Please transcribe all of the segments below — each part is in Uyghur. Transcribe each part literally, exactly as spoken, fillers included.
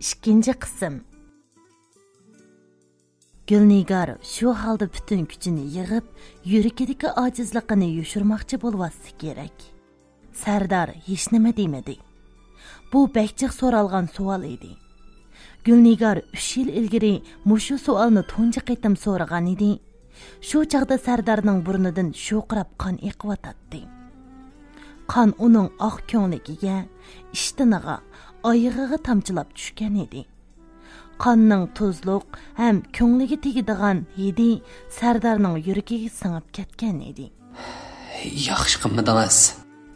ئىككىنچى قىسىم. گۈلنىگار شۇ ھالدا پۈتۈن كۈچىنى يىغىپ، يۈرىكىدىكى ئاجىزلىقىنى يوشۇرماقچى بولۇۋاتسا كېرەك. سەردار ھېچنېمە دېمىدى. بۇ بەك جىق سورالغان سوئال ئىدى. گۈلنىگار ئۈچ يىل ئىلگىرى مۇشۇ سوئالنى تۇنجى قېتىم سورىغان ئىدى. شۇ چاغدا سەردارنىڭ بۇرنىدىن شوقىراپ قان ئېقىۋاتاتتى. قان ئۇنىڭ ئاق كۆڭلىكىگە، ئىشتىنىغا، ئايىغىغا تامچىلاپ چۈشكەن ئىدى. قاننىڭ تۇزلۇق ھەم كۆڭلىگە تېگىدىغان ھىدى سەردارنىڭ يۈرىكىگە سىڭىپ كەتكەن ئىدى. ياخشى قىلمىدىڭىز.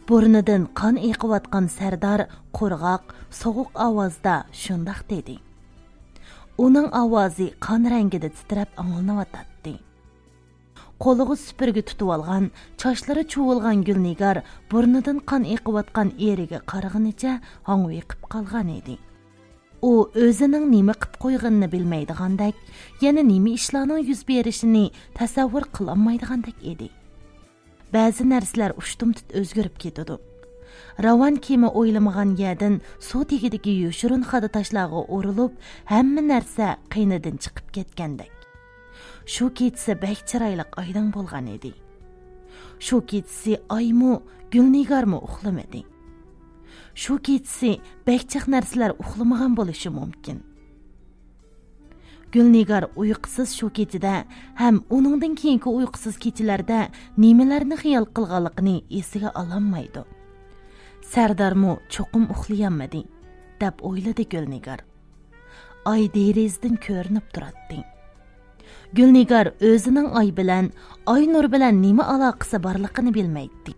بۇرنىدىن قان ئېقىۋاتقان سەردار قۇرغاق، سوغۇق ئاۋازدا شۇنداق دېدى. ئۇنىڭ ئاۋازى قان رەڭگىدە تىترەپ ئاڭلىنىۋاتاتتى. قولىغا سۈپۈرگە تۇتۇۋالغان، چاچلىرى چۇۋۇلغان گۈلنىگار بۇرنىدىن قان ئېقىۋاتقان ئېرىگە قارىغىنىچە ھاڭۋېقىپ قالغان ئىدى. ئۇ ئۆزىنىڭ نېمە قىپ قويغىنىنى بىلمەيدىغاندەك، يەنە نېمە ئىشلارنىڭ يۈز بېرىشىنى تەسەۋۋۇر قىلالمايدىغاندەك ئىدى. بەزى نەرسىلەر ئۇشتۇمتۇت ئۆزگىرىپ كېتىدۇ. راۋان كېمە ئويلىمىغان يەردىن سۇ تېگىدىكى يوشۇرۇن خادا تاشلارغا ئۇرۇلۇپ، ھەممە نەرسە قىينىدىن چىقىپ كەتكەندەك. شۇ كېچىسى بەك چىرايلىق ئايدىڭ بولغان ئىدى. شۇ كېچىسى ئايمۇ، گۈلنىگارمۇ ئۇخلىمىدى. شۇ كېچىسى بەك جىق نەرسىلەر ئۇخلىمىغان بولۇشى مۇمكىن. گۈلنىگار ئۇيقۇسىز شۇ كېچىدە ھەم ئۇنىڭدىن كېيىنكى ئۇيقۇسىز كېچىلەردە نېمىلەرنى خىيال قىلغانلىقىنى ئېسىگە ئالالمايدۇ. سەردارمۇ چوقۇم ئۇخلىيالمىدى، دەپ ئويلىدى گۈلنىگار. ئاي دېرىزىدىن كۆرۈنۈپ تۇراتتى. گۈلنىگار ئۆزىنىڭ ئاي بىلەن، ئاي نۇرى بىلەن نېمە ئالاقىسى بارلىقىنى بىلمەيتتى.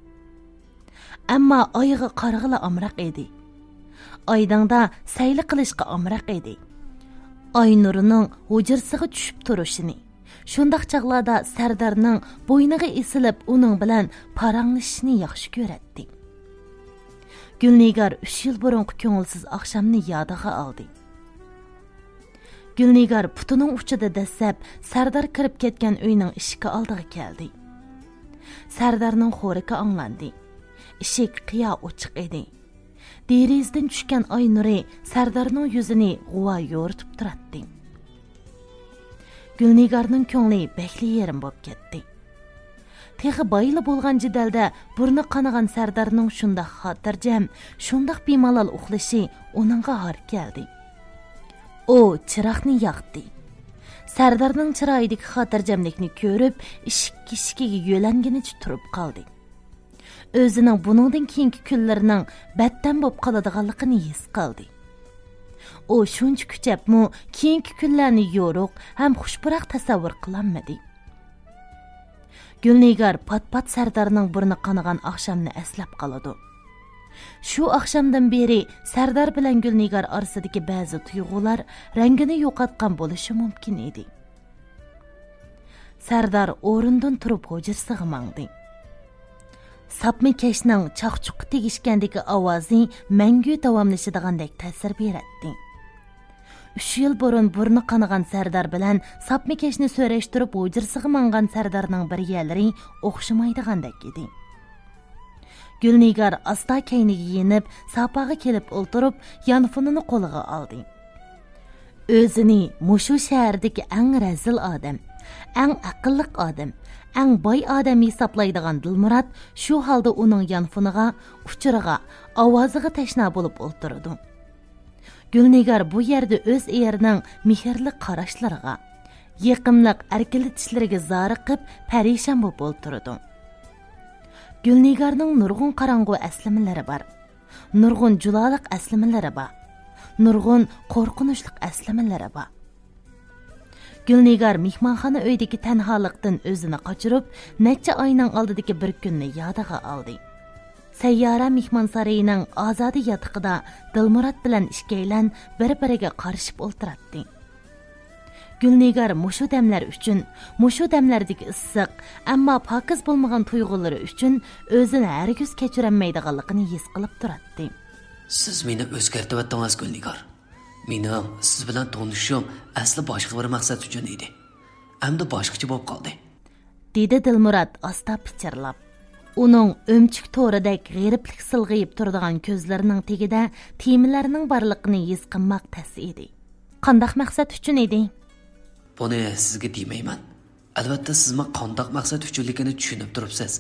ئەمما ئايغا قارىغىلى ئامراق ئىدى. ئايدىڭدا سەيلە قىلىشقا ئامراق ئىدى. ئاي نۇرىنىڭ ھۇجرىسىغا چۈشۈپ تۇرۇشىنى، شۇنداق چاغلاردا سەردارنىڭ بوينىغا ئېسىلىپ ئۇنىڭ بىلەن پاراڭلىشىشىنى ياخشى كۆرەتتى. گۈلنىگار ئۈچ يىل بۇرۇنقى كۆڭۈلسىز ئاخشامنى يادىغا ئالدى. گۈلنىگار پۇتىنىڭ ئۇچىدا دەسسەپ سەردار كىرىپ كەتكەن ئۆينىڭ ئىشىكى ئالدىغا كەلدى. سەردارنىڭ خورىكى ئاڭلاندى. ئىشىك قىيا ئوچۇق ئىدى. دېرىزىدىن چۈشكەن ئاي نۇرى سەردارنىڭ يۈزىنى غۇۋا يورۇتۇپ تۇراتتى. گۈلنىگارنىڭ كۆڭلى بەكلا يېرىم بولۇپ كەتتى. تېخى بايىلا بولغان جېدەلدە بۇرنى قانىغان سەردارنىڭ شۇنداق خاتىرجەم، شۇنداق بىمالال ئۇخلىشى ئۇنىڭغا ھار كەلدى. ئۇ چىراغنى ياقتى. سەردارنىڭ چىرايىدىكى خاتىرجەملىكنى كۆرۈپ، ئىشىك ئىشىكىگە يۆلەنگىنىچە تۇرۇپ قالدى. ئۆزىنىڭ بۇنىڭدىن كېيىنكى كۈنلىرىنىڭ بەتتەم بولۇپ قالىدىغانلىقىنى ھېس قىلدى. ئۇ شۇنچە كۈچەپمۇ كېيىنكى كۈنلەرنى يورۇق ھەم خۇش پۇراق تەسەۋۋۇر قىلالمىدى. گۈلنىگار پات-پات سەردارنىڭ بۇرنى قانىغان ئاخشامنى ئەسلەپ قالىدۇ. شۇ ئاخشامدىن بېرى سەردار بىلەن گۈلنىگار ئارىسىدىكى بەزى تۇيغۇلار رەڭگىنى يوقاتقان بولۇشى مۇمكىن ئىدى. سەردار ئورنىدىن تۇرۇپ ھۇجرىسىغا ماڭدى. ساپما كەشنىڭ چاقچۇققا تېگىشكەندىكى ئاۋازى مەڭگۈ داۋاملىشىدىغاندەك تەسىر بېرەتتى. ئۈچ يىل بۇرۇن بۇرنى قانىغان سەردار بىلەن ساپما كەشنى سۆرەشتۈرۈپ ھۇجرىسىغا ماڭغان سەردارنىڭ بىر يەرلىرى ئوخشىمايدىغاندەك ئىدى. گۈلنىگار ئاستا كەينىگە يېنىپ، ساپاغا كېلىپ ئولتۇرۇپ، يانفونىنى قولىغا ئالدى. ئۆزىنى مۇشۇ شەھەردىكى ئەڭ رەزىل ئادەم، ئەڭ ئەقىللىق ئادەم، ئەڭ باي ئادەم ھېسابلايدىغان دىلمۇرات شۇ ھالدا ئۇنىڭ يانفونىغا، ئۇچۇرىغا، ئاۋازىغا تەشنا بولۇپ ئولتۇرىدۇ. گۈلنىگار بۇ يەردە ئۆز ئېرىنىڭ مېھىرلىك قاراشلىرىغا، يېقىملىق ئەركىلىتىشلىرىگە زارىقىپ، پەرىشان بولۇپ ئولتۇرىدۇ. گۈلنىگارنىڭ نۇرغۇن قاراڭغۇ ئەسلىمىلىرى بار. نۇرغۇن جۇلالىق ئەسلىمىلىرى بار. نۇرغۇن قورقۇنچلۇق ئەسلىمىلىرى بار. گۈلنىگار مېھمانخانا ئۆيدىكى تەنھالىقتىن ئۆزىنى قاچۇرۇپ، نەچچە ئاينىڭ ئالدىدىكى بىر كۈننى يادىغا ئالدى. سەييارە مېھمانسارىيىنىڭ ئازادە ياتىقىدا دىلمۇرات بىلەن ئىككىيلەن بىر-بىرىگە قارىشىپ ئولتۇراتتى. گۈلنىگار مۇشۇ دەملەر ئۈچۈن، مۇشۇ دەملەردىكى ئىسسىق، ئەمما پاكىز بولمىغان تۇيغۇلىرى ئۈچۈن ئۆزىنى ھەرگىز كەچۈرەلمەيدىغانلىقىنى ھېس قىلىپ تۇراتتى. سىز مېنى ئۆزگەرتىۋەتتىڭىز، گۈلنىگار. مېنىڭ سىز بىلەن تونۇشۇشۇم ئەسلى باشقا بىر مەقسەت ئۈچۈن ئىدى. ئەمدى باشقىچە بولۇپ قالدى. دېدى دىلمۇرات ئاستا پىچىرلاپ. ئۇنىڭ ئۆمۈچۈك تورىدەك غېرىبلىك سىلغىيىپ تۇرىدىغان كۆزلىرىنىڭ تېگىدە تېمىلەرنىڭ بارلىقىنى ھېس قىلماق تەس ئىدى. قانداق مەقسەت ئۈچۈن ئىدى؟ بۇنى سىزگە دېمەيمەن. ئەلۋەتتە، سىزمۇ قانداق مەقسەت ئۈچۈنلۈكىنى چۈشىنىپ تۇرۇپسىز.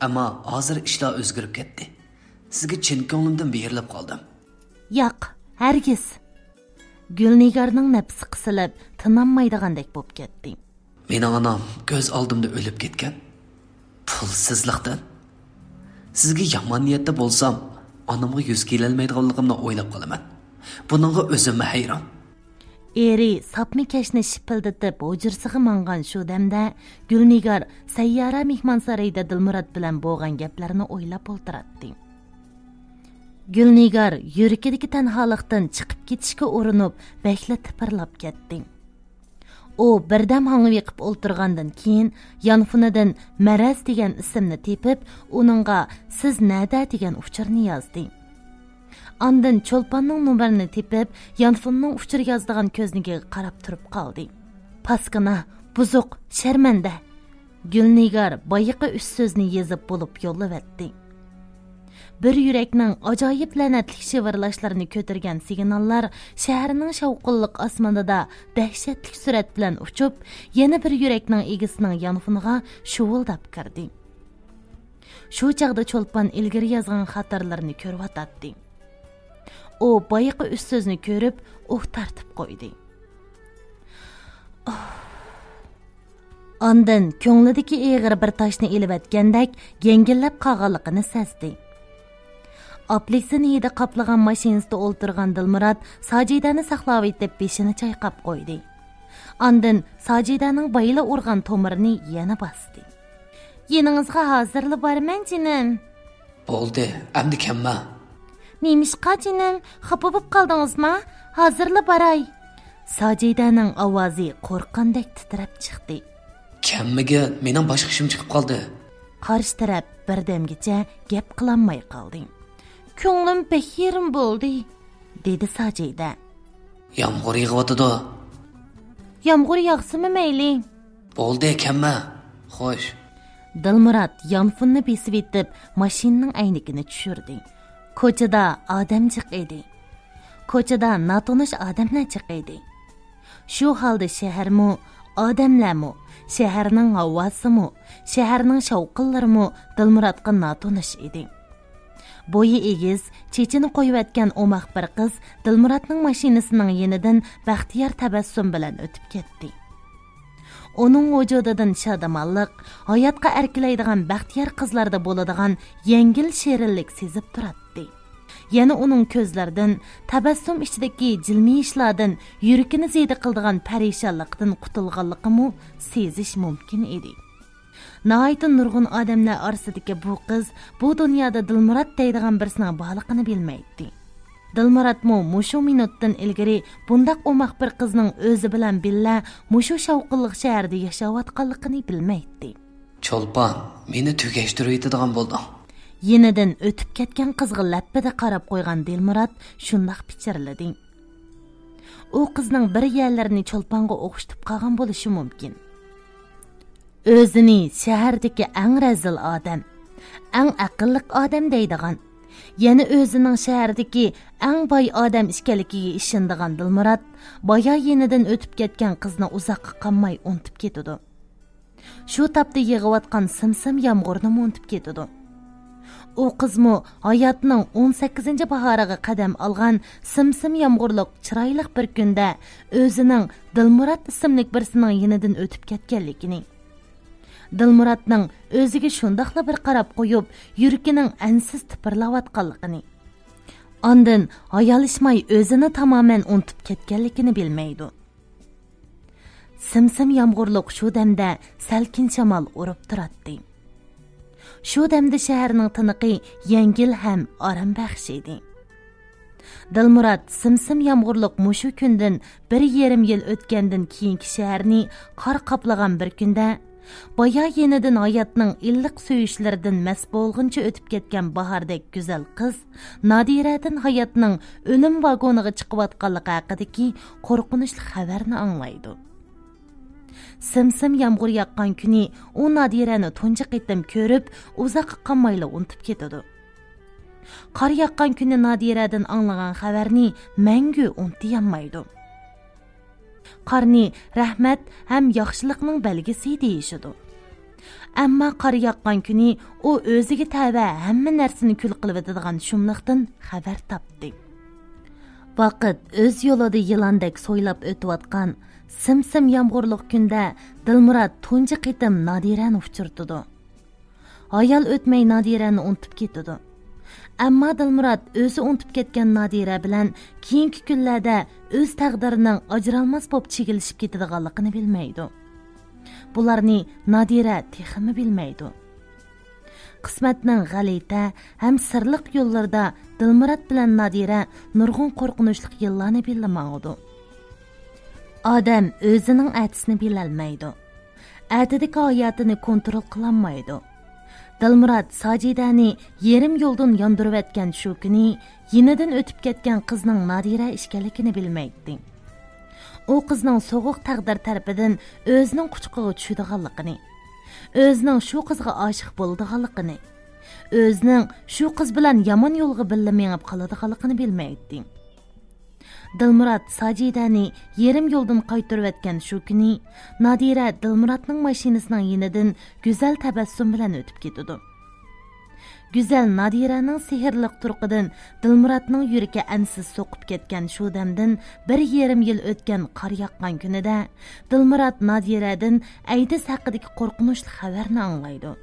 ئەمما ھازىر ئىشلار ئۆزگىرىپ كەتتى. سىزگە چىن كۆڭلۈمدىن بېرىلىپ قالدىم. ياق، ھەرگىز. گۈلنىگارنىڭ نەپىسى قىسىلىپ، تىنالمايدىغاندەك بولۇپ كەتتى. مېنىڭ ئانام كۆز ئالدىمدا ئۆلۈپ كەتكەن. پۇلسىزلىقتىن. سىزگە يامان نىيەتتە بولسام، ئانامغا يۈز كېلەلمەيدىغانلىقىمنى ئويلاپ قالىمەن. بۇنىڭغا ئۆزۈممۇ ھەيران. ئېرى ساپما كەشنى شىپىلدىتىپ ھۇجرىسىغا ماڭغان شۇ دەمدە، گۈلنىگار سەييارە مېھمانسارىيىدا دىلمۇرات بىلەن بولغان گەپلەرنى ئويلاپ ئولتۇراتتى. گۈلنىگار يۈرىكىدىكى تەنھالىقتىن چىقىپ كېتىشكە ئۇرۇنۇپ، بەكلا تىپىرلاپ كەتتى. ئۇ بىردەم ھاڭۋېقىپ ئولتۇرغاندىن كېيىن، يانفونىدىن مەرەز دېگەن ئىسىمنى تېپىپ، ئۇنىڭغا «سىز نەدە؟» دېگەن ئۇچۇرنى يازدى. ئاندىن چولپاننىڭ نومۇرىنى تېپىپ، يانفوننىڭ ئۇچۇر يازىدىغان كۆزنىكىگە قاراپ تۇرۇپ قالدى. پاسكىنا، بۇزۇق، شەرمەندە. گۈلنىگار بايىقى ئۈچ سۆزنى يېزىپ بولۇپ يوللىۋەتتى. بىر يۈرەكنىڭ ئاجايىپ لەنەتلىك شىۋىرلاشلىرىنى كۆتۈرگەن سىگناللار شەھەرنىڭ شاۋقۇنلۇق ئاسمىنىدا دەھشەتلىك سۈرئەت بىلەن ئۇچۇپ، يەنە بىر يۈرەكنىڭ ئىگىسىنىڭ يانفونىغا شۇۋۇلداپ كىردى. شۇ چاغدا چولپان ئىلگىرى يازغان خاتىرىلىرىنى كۆرۈۋاتاتتى. ئۇ بايىقى ئۈچ سۆزنى كۆرۈپ، ئۇھ تارتىپ قويدى. ئاندىن كۆڭلىدىكى ئېغىر بىر تاشنى ئېلىۋەتكەندەك يەڭگىللەپ قالغانلىقىنى سەزدى. ئاپېلسىن ھىدى قاپلىغان ماشىنىسىدا ئولتۇرغان دىلمۇرات ساجىدەنى ساقلاۋېتىپ بېشىنى چايقاپ قويدى. ئاندىن ساجىدەنىڭ بايىلا ئۇرغان تومۇرىنى يەنە باستى. يېنىڭىزغا ھازىرلا بارىمەن، جېنىم. بولدى، ئەمدى كەممە. نېمىشقا، جېنىم؟ خاپا بولۇپ قالدىڭىزما؟ ھازىرلا باراي. ساجىدەنىڭ ئاۋازى قورققاندەك تىترەپ چىقتى. كەممىگە، مېنىڭ باشقا ئىشىم چىقىپ قالدى. قارشى تەرەپ بىردەمگىچە گەپ قىلالماي قالدى. كۆڭلۈم بەك يېرىم بولدى، دېدى ساجىدە. يامغۇر يېغىۋاتىدۇ. يامغۇر ياغسىمۇ مەيلى. بولدى، كەممە. خوش. دىلمۇرات يانفوننى بېسىۋېتىپ، ماشىنىنىڭ ئەينىكىنى چۈشۈردى. كوچىدا ئادەم جىق ئىدى. كوچىدا ناتونۇش ئادەملەر جىق ئىدى. شۇ ھالدا شەھەرمۇ، ئادەملەرمۇ، شەھەرنىڭ ھاۋاسىمۇ، شەھەرنىڭ شاۋقۇنلىرىمۇ دىلمۇراتقا ناتونۇش ئىدى. بويى ئېگىز، چېچىنى قويۇۋەتكەن ئوماق بىر قىز دىلمۇراتنىڭ ماشىنىسىنىڭ يېنىدىن بەختىيار تەبەسسۇم بىلەن ئۆتۈپ كەتتى. ئۇنىڭ ۋۇجۇدىدىن شادىمانلىق، ھاياتقا ئەركىلەيدىغان بەختىيار قىزلاردا بولىدىغان يەڭگىل شېرىنلىك سېزىپ تۇراتتى. يەنە ئۇنىڭ كۆزلىرىدىن، تەبەسسۇم ئىچىدىكى جىلمىيىشلاردىن يۈرىكىنى زېدە قىلىدىغان پەرىشانلىقتىن قۇتۇلغانلىقىمۇ سېزىش مۇمكىن ئىدى. ناھايىتى نۇرغۇن ئادەملەر ئارىسىدىكى بۇ قىز بۇ دۇنيادا دىلمۇرات دەيدىغان بىرسىنىڭ بارلىقىنى بىلمەيتتى. دىلمۇراتمۇ مۇشۇ مىنۇتتىن ئىلگىرى بۇنداق ئوماق بىر قىزنىڭ ئۆزى بىلەن بىللە مۇشۇ شاۋقۇنلۇق شەھەردە ياشاۋاتقانلىقىنى بىلمەيتتى. چولپان، مېنى تۈگەشتۈرۈۋېتىدىغان بولدۇڭ. يېنىدىن ئۆتۈپ كەتكەن قىزغا لەپپىدە قاراپ قويغان دىلمۇرات شۇنداق پىچىرلىدى. ئۇ قىزنىڭ بىر يەرلىرىنى چولپانغا ئوخشىتىپ قالغان بولۇشى مۇمكىن. ئۆزىنى شەھەردىكى ئەڭ رەزىل ئادەم، ئەڭ ئەقىللىق ئادەم دەيدىغان، يەنە ئۆزىنىڭ شەھەردىكى ئەڭ باي ئادەم ئىكەنلىكىگە ئىشىنىدىغان دىلمۇرات بايا يېنىدىن ئۆتۈپ كەتكەن قىزنى ئۇزاققا قالماي ئۇنتۇپ كېتىدۇ. شۇ تاپتا يېغىۋاتقان سىم-سىم يامغۇرنىمۇ ئۇنتۇپ كېتىدۇ. ئۇ قىزمۇ ھاياتىنىڭ ئون سەككىزىنچى باھارىغا قەدەم ئالغان سىم-سىم يامغۇرلۇق چىرايلىق بىر كۈندە ئۆزىنىڭ دىلمۇرات ئىسىملىك بىرسىنىڭ يېنىدىن ئۆتۈپ كەتكەنلىكىنى، دىلمۇراتنىڭ ئۆزىگە شۇنداقلا بىر قاراپ قويۇپ، يۈرىكىنىڭ ئەنسىز تىپىرلاۋاتقانلىقىنى، ئاندىن ھايالشىماي ئۆزىنى تامامەن ئۇنتۇپ كەتكەنلىكىنى بىلمەيدۇ. سىم-سىم يامغۇرلۇق شۇ دەمدە سەلكىن شامال ئۇرۇپ تۇراتتى. شۇ دەمدە شەھەرنىڭ تىنىقى يەڭگىل ھەم ئارامبەخش ئىدى. دىلمۇرات سىم-سىم يامغۇرلۇق مۇشۇ كۈندىن بىر يېرىم يىل ئۆتكەندىن كېيىنكى شەھەرنى قار قاپلىغان بىر كۈندە، بايا يېنىدىن ھاياتنىڭ ئىللىق سۆيۈشلىرىدىن مەست بولغىنىچە ئۆتۈپ كەتكەن باھاردەك گۈزەل قىز نادىرەدىن ھاياتنىڭ ئۆلۈم ۋاگونىغا چىقىۋاتقانلىقى ھەققىدىكى قورقۇنچلۇق خەۋەرنى ئاڭلايدۇ. سىم-سىم يامغۇر ياغقان كۈنى ئۇ نادىرەنى تۇنجى قېتىم كۆرۈپ، ئۇزاققا قالمايلا ئۇنتۇپ كېتىدۇ. قار ياغقان كۈنى نادىرەدىن ئاڭلىغان خەۋەرنى مەڭگۈ ئۇنتۇيالمايدۇ. قارنى رەھمەت ھەم ياخشىلىقنىڭ بەلگىسى دېيىشىدۇ. ئەمما قار ياغقان كۈنى ئۇ ئۆزىگە تەۋە ھەممە نەرسىنى كۈل قىلىۋېتىدىغان شۇملۇقتىن خەۋەر تاپتى. ۋاقىت ئۆز يولىدا يىلاندەك سويلاپ ئۆتۈۋاتقان سىم-سىم يامغۇرلۇق كۈندە دىلمۇرات تۇنجى قېتىم نادىرەنى ئۇچرىتىدۇ. ھايال ئۆتمەي نادىرەنى ئۇنتۇپ كېتىدۇ. ئەمما دىلمۇرات ئۆزى ئۇنتۇپ كەتكەن نادىرە بىلەن كېيىنكى كۈنلەردە ئۆز تەقدىرىنىڭ ئاجرالماس بولۇپ چىگىلىشىپ كېتىدىغانلىقىنى بىلمەيدۇ. بۇلارنى نادىرە تېخىمۇ بىلمەيدۇ. قىسمەتنىڭ غەلىتە ھەم سىرلىق يوللىرىدا دىلمۇرات بىلەن نادىرە نۇرغۇن قورقۇنچلۇق يوللارنى بىللە ماڭىدۇ. ئادەم ئۆزىنىڭ ئەتىسىنى بىلەلمەيدۇ. ئەتىدىكى ھاياتىنى كونترول قىلالمايدۇ. دىلمۇرات ساجىدەنى يېرىم يولدىن ياندۇرۇۋەتكەن شۇ كۈنى يېنىدىن ئۆتۈپ كەتكەن قىزنىڭ نادىرە ئىكەنلىكىنى بىلمەيتتى. ئۇ قىزنىڭ سوغۇق تەقدىر تەرىپىدىن ئۆزىنىڭ قۇچىقىغا چۈشىدىغانلىقىنى، ئۆزىنىڭ شۇ قىزغا ئاشىق بولىدىغانلىقىنى، ئۆزىنىڭ شۇ قىز بىلەن يامان يولغا بىللە مېڭىپ قالىدىغانلىقىنى بىلمەيتتى. دىلمۇرات ساجىدەنى يېرىم يولدىن قايتۇرۇۋەتكەن شۇ كۈنى نادىرە دىلمۇراتنىڭ ماشىنىسىنىڭ يېنىدىن گۈزەل تەبەسسۇم بىلەن ئۆتۈپ كېتىدۇ. گۈزەل نادىرەنىڭ سېھىرلىق تۇرقىدىن دىلمۇراتنىڭ يۈرىكى ئەنسىز سوقۇپ كەتكەن شۇ دەمدىن بىر يېرىم يىل ئۆتكەن قار ياغقان كۈنىدە دىلمۇرات نادىرەدىن ئەيدىز ھەققىدىكى قورقۇنچلۇق خەۋەرنى ئاڭلايدۇ.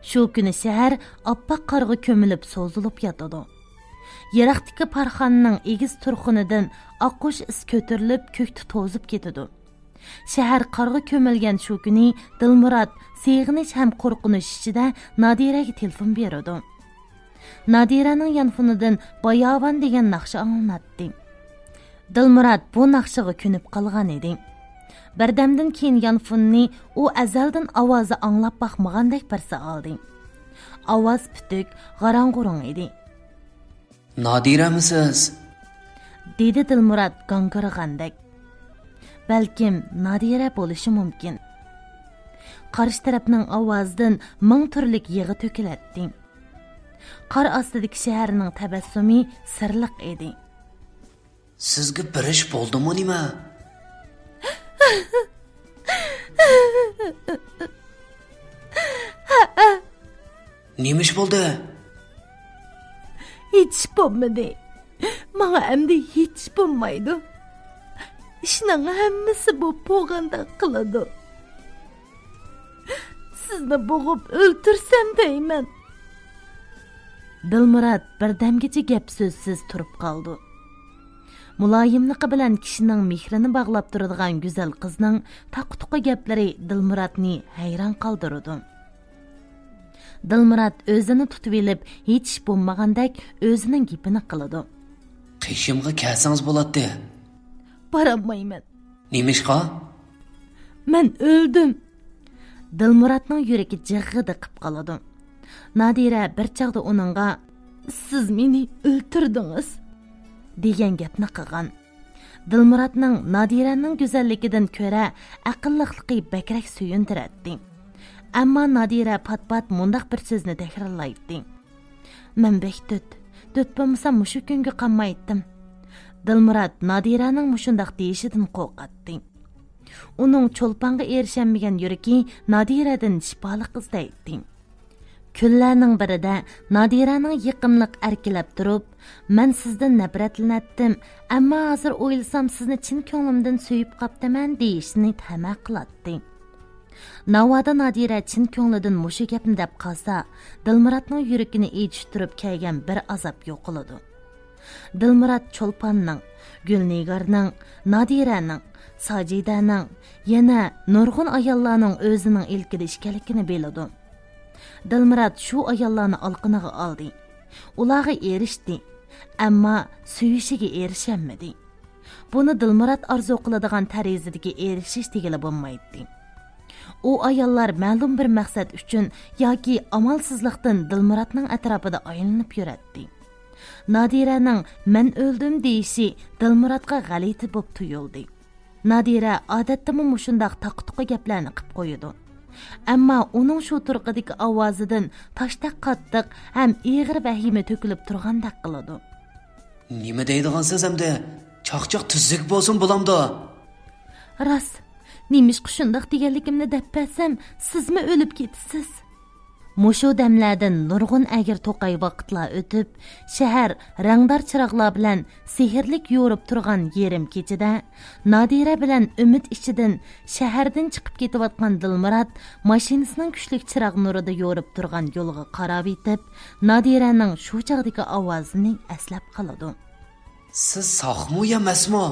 شۇ كۈنى شەھەر ئاپئاق قارغا كۆمۈلۈپ سوزۇلۇپ ياتىدۇ. يىراقتىكى پارخانىنىڭ ئېگىز تۇرخۇنىدىن ئاققۇچ ئىس كۆتۈرۈلۈپ كۆكتە توزۇپ كېتىدۇ. شەھەر قارغا كۆمۈلگەن شۇ كۈنى دىلمۇرات سېغىنىش ھەم قورقۇنچ ئىچىدە نادىرەگە تېلېفون بېرىدۇ. نادىرەنىڭ يانفونىدىن باياۋان دېگەن ناخشا ئاڭلىناتتى. دىلمۇرات بۇ ناخشىغا كۆنۈپ قالغان ئىدى. بىردەمدىن كېيىن يانفوننى ئۇ ئەزەلدىن ئاۋازى ئاڭلاپ باقمىغاندەك بىرسى ئالدى. ئاۋاز پۈتۈك، غاراڭغۇرۇڭ ئىدى. نادىرەمۇ سىز؟ دېدى دىلمۇرات گاڭگىرىغاندەك. بەلكىم نادىرە بولۇشى مۇمكىن. قارشى تەرەپنىڭ ئاۋازىدىن مىڭ تۈرلۈك يىغا تۆكۈلەتتى. قار ئاستىدىكى شەھەرنىڭ تەبەسسۇمى سىرلىق ئىدى. سىزگە بىر ئىش بولدىمۇ نېمە؟ ھەئە. نېمە ئىش بولدى؟ ھېچ ئىش بولمىدى. ماڭا ئەمدى ھېچ ئىش بولمايدۇ. ئىشنىڭ ھەممىسى بولۇپ بولغاندەك قىلىدۇ. سىزنى بوغۇپ ئۆلتۈرسەم دەيمەن. دىلمۇرات بىردەمگىچە گەپ سۆزسىز تۇرۇپ قالىدۇ. مۇلايىملىقى بىلەن كىشىنىڭ مېھرىنى باغلاپ تۇرىدىغان گۈزەل قىزنىڭ تاقا-تۇقا گەپلىرى دىلمۇراتنى ھەيران قالدۇرىدۇ. دىلمۇرات ئۆزىنى تۇتۇۋېلىپ، ھېچ ئىش بولمىغاندەك ئۆزىنىڭ گېپىنى قىلىدۇ. قېشىمغا كەلسىڭىز بولاتتى. بارالمايمەن. نېمىشقا؟ مەن ئۆلدۈم. دىلمۇراتنىڭ يۈرىكى جىغغىدە قىپ قالىدۇ. نادىرە بىر چاغدا ئۇنىڭغا، سىز مېنى ئۆلتۈردىڭىز، دېگەن گەپنى قىلغان. دىلمۇراتنىڭ نادىرەنىڭ گۈزەللىكىدىن كۆرە ئەقىللىقلىقى بەكرەك سۆيۈندۈرەتتى. ئەمما نادىرە پات-پات مۇنداق بىر سۆزنى تەكرارلايتتى. مەن بەك دۆت، دۆت بولمىسام مۇشۇ كۈنگە قالمايتتىم. دىلمۇرات نادىرەنىڭ مۇشۇنداق دېيىشىدىن قورقاتتى. ئۇنىڭ چولپانغا ئېرىشەلمىگەن يۈرىكى نادىرەدىن شىپالىق ئىزدەيتتى. كۈنلەرنىڭ بىرىدە نادىرەنىڭ يېقىملىق ئەركىلەپ تۇرۇپ، مەن سىزدىن نەپرەتلىنەتتىم، ئەمما ھازىر ئويلىسام سىزنى چىن كۆڭلۈمدىن سۆيۈپ قاپتىمەن دېيىشنى تەمە قىلاتتى. ناۋادا نادىرە چىن كۆڭلىدىن مۇشۇ گەپنى دەپ قالسا، دىلمۇراتنىڭ يۈرىكىنى ئېچىشتۇرۇپ كەلگەن بىر ئازاب يوقىلىدۇ. دىلمۇرات چولپاننىڭ، گۈلنىگارنىڭ، نادىرەنىڭ، ساجىدەنىڭ، يەنە نۇرغۇن ئاياللارنىڭ ئۆزىنىڭ ئىلكىدە ئىكەنلىكىنى بىلىدۇ. دىلمۇرات شۇ ئاياللارنى ئالقىنىغا ئالدى. ئۇلارغا ئېرىشتى، ئەمما سۆيۈشىگە ئېرىشەلمىدى. بۇنى دىلمۇرات ئارزۇ قىلىدىغان تەرىزىدىكى ئېرىشىش دېگىلى بولمايتتى. ئۇ ئاياللار مەلۇم بىر مەقسەت ئۈچۈن ياكى ئامالسىزلىقتىن دىلمۇراتنىڭ ئەتراپىدا ئايلىنىپ يۈرەتتى. نادىرەنىڭ مەن ئۆلدۈم دېيىشى دىلمۇراتقا غەلىتە بولۇپ تۇيۇلدى. نادىرە ئادەتتىمۇ مۇشۇنداق تاقا-تۇقا گەپلەرنى قىپ قويىدۇ. ئەمما ئۇنىڭ شۇ تۇرقىدىكى ئاۋازىدىن تاشتەك قاتتىق ھەم ئېغىر ۋەھىمە تۆكۈلۈپ تۇرغاندەك قىلىدۇ. نېمە دەيدىغانسىز ئەمدى؟ چاقچاق تۈزۈك بولسۇن بولامدۇ؟ راست، نېمىشقا شۇنداق دېگەنلىكىمنى دەپ بەرسەم، سىزمۇ ئۆلۈپ كېتىسىز. مۇشۇ دەملەردىن نۇرغۇن ئەگىر توقاي ۋاقىتلار ئۆتۈپ، شەھەر رەڭدار چىراغلار بىلەن سېھىرلىك يورۇپ تۇرغان يېرىم كېچىدە، نادىرە بىلەن ئۈمىد ئىچىدىن شەھەردىن چىقىپ كېتىۋاتقان دىلمۇرات ماشىنىسىنىڭ كۈچلۈك چىراغ نۇرىدا يورۇپ تۇرغان يولىغا قاراۋېتىپ، نادىرەنىڭ شۇ چاغدىكى ئاۋازىنى ئەسلەپ قالىدۇ. سىز ساقمۇ يا مەسمۇ؟